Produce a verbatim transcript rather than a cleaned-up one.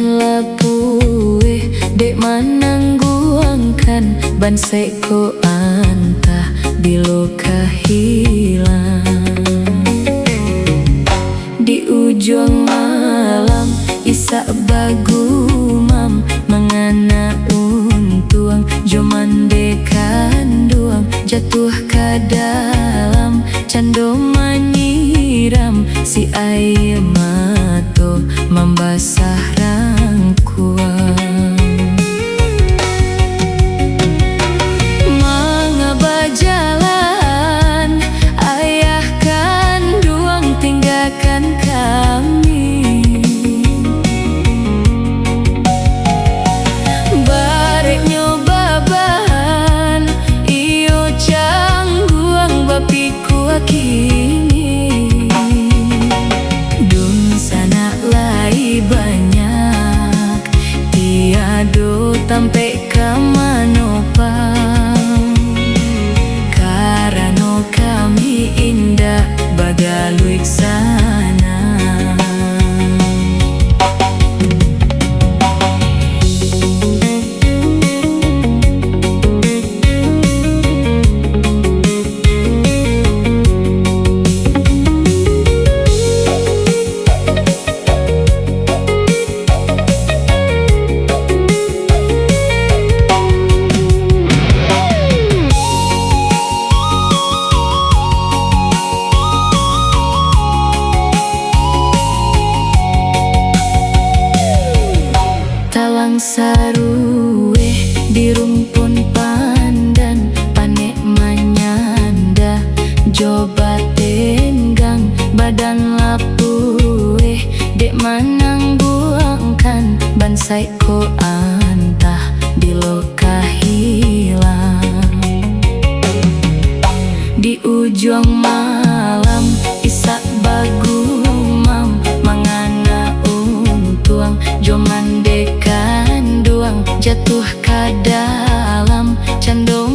Lapueh dek manangguangkan, bansaik ko antah bilo ka hilang. Di ujuang malam, Isak bagumam, mangana untuang, jo mande kanduang, jatuah ka dalam, cando manyiram, si aia mato mambasah rangkuang. Manga bajalan, ayah kanduang tinggakan kami. Bareknyo babahan, iyo cangguang bapikua kini. Dunsanak lai banyak, tiado tampek ka manopang, karano kami indak bagaluik sanang. Talang sarueh di rumpun pandan, panek manyanda jo batenggang, badan lapueh dek manangguangkan, bansaik ko antah bilo ka hilang. Di ujuang malam, Isak bagumam, mangana untuang, jo mande kanduang, jatuah ka dalam, cando